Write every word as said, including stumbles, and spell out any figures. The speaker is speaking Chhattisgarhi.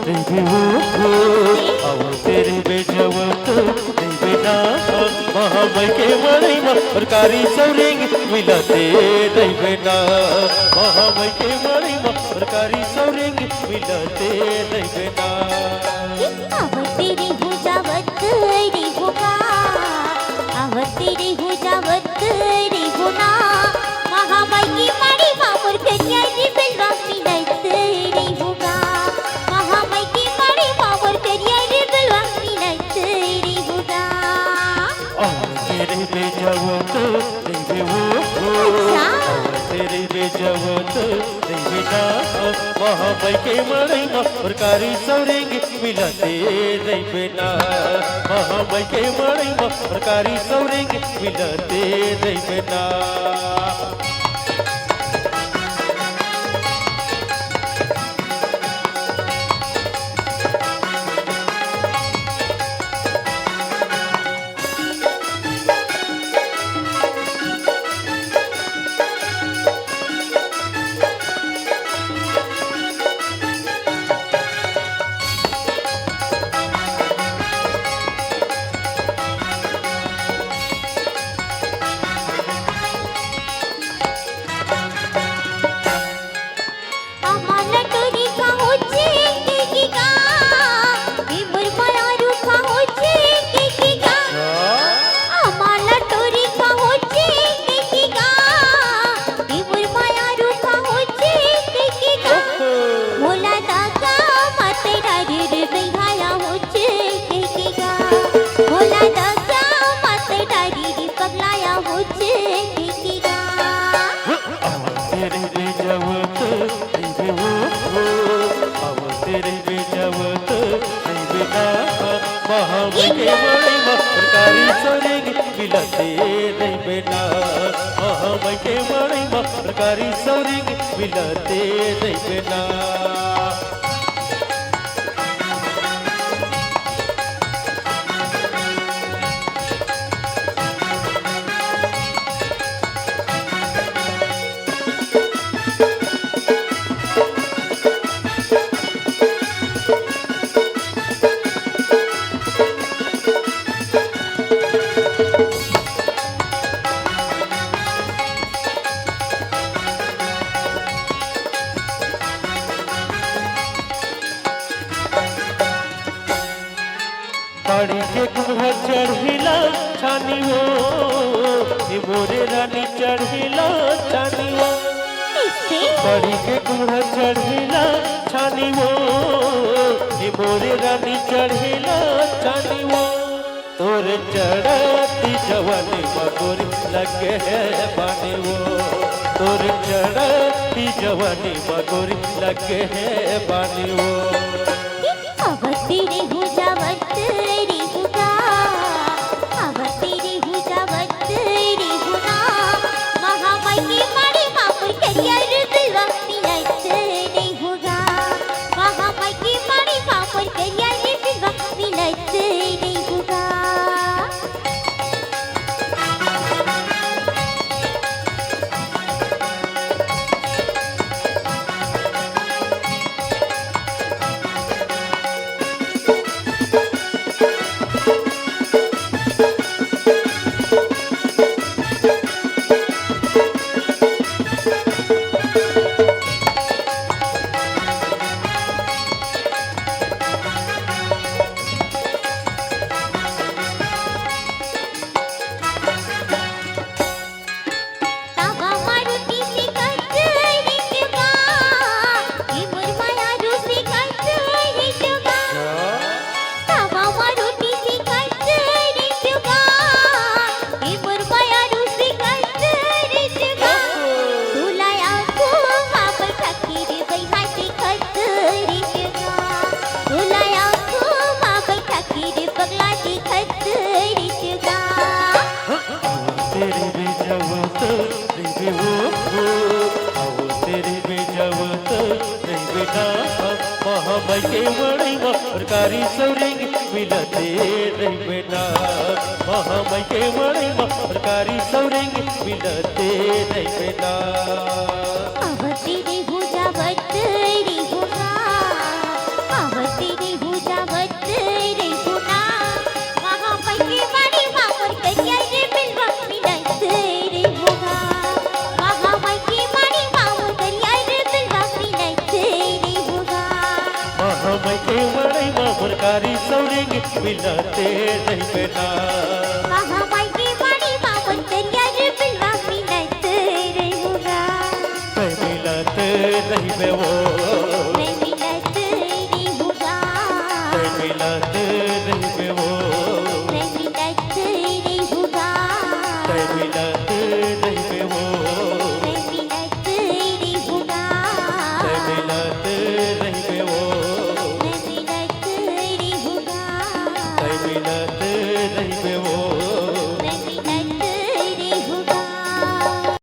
रहिबे वो, वो, आवते रहिबे जवत, रहिबे ना, महामाई के मड़ई म, सरकारी सौरेंग मिलते रहिबे ना, महामाई के मड़ई म, सरकारी सौरेंग मिलते रहिबे ना। आवते रहिबो जवत, रहिबो का, आवते रहिबो जवत, रहिबो ना, महामाई के मड़ई म मोर करिया रे बिलवा मिलत रहिबो गा। महामाई के मड़ई म मोर करिया रे बिलवा मिलत रहिबो गा। आवते रहिबे जवत रहिबे वो, वो। अच्छा। आवते रहिबे जवत रहिबे ना, महामाई के मड़ई म सरकारी सौरेंग मिलते रहिबे ना, महामाई के मड़ई म सरकारी सौरेंग मिलते रहिबे ना। आमा ल टोरी का होचे के की गा, ए मोर मयारू का होचे के की गा। आमा ल टोरी का होचे के की गा, ए मोर मयारू का होचे के की गा। मोला दगा मत डारी रे बेहाया होचे के की गा। मोला दगा मत डारी रे पगलाया होचे के की गा। आवते रहिबे जवत रहिबे वो, वो। आवते रहिबे जवत रहिबे ना, महामाई के मड़ई म सरकारी सौरेंग मिलते रहिबे ना, महामाई के मड़ई म सरकारी सौरेंग मिलते रहिबे ना। बाड़ी के कुम्हर चढ़ेला छानी वो, ए मोरे रानी चढ़ेला छानी वो। किससे? बाड़ी के कुम्हर चढ़ेला छानी वो, ए मोरे रानी चढ़ेला छानी वो। तोर चढ़ती जवानी म गोरी लगे हे बानी वो, तोर चढ़ती जवानी म गोरी लगे हे बानी वो। आवते रहिबो जवत रहिबो गा, आवते रहिबो जवत रहिबो ना, महामाई के मड़ई म मोर करिया रे बिलवा मिलत रहिबो गा। महामाई के मड़ई म मोर करिया रे बिलवा मिलत रहिबो गा। तवा मारुति से कचरी चुगा, ए मोर मयारू से कचरी चुगा। तवा मारुति से कचरी चुगा, ए मोर मयारू से कचरी चुगा। तुला आंखों मा बैठा के रे बैहा से कचरी चुगा। तुला आंखों मा बैठा के रे पगला से कचरी चुगा। तेरे बेजवत रहिबे वो, वो, आवते रहिबे जवत रहिबे ना, महामाई के मड़ई म सरकारी सौरेंग मिलते रहिबे ना, महामाई के मड़ई म सरकारी सौरेंग मिलते रहिबे ना। आवते रहिबो जवत रहिबो ना, आवते के मड़ई मा मोर कारी सौरेंगे, मिलत रहिबे ना। कहाँ माई के मड़ई मा मोर करिया रे बिलवा, मिलत रहिबे ना। तैं मिलत रहिबे वो। तैं मिलत रहिबे ना। तैं मिलत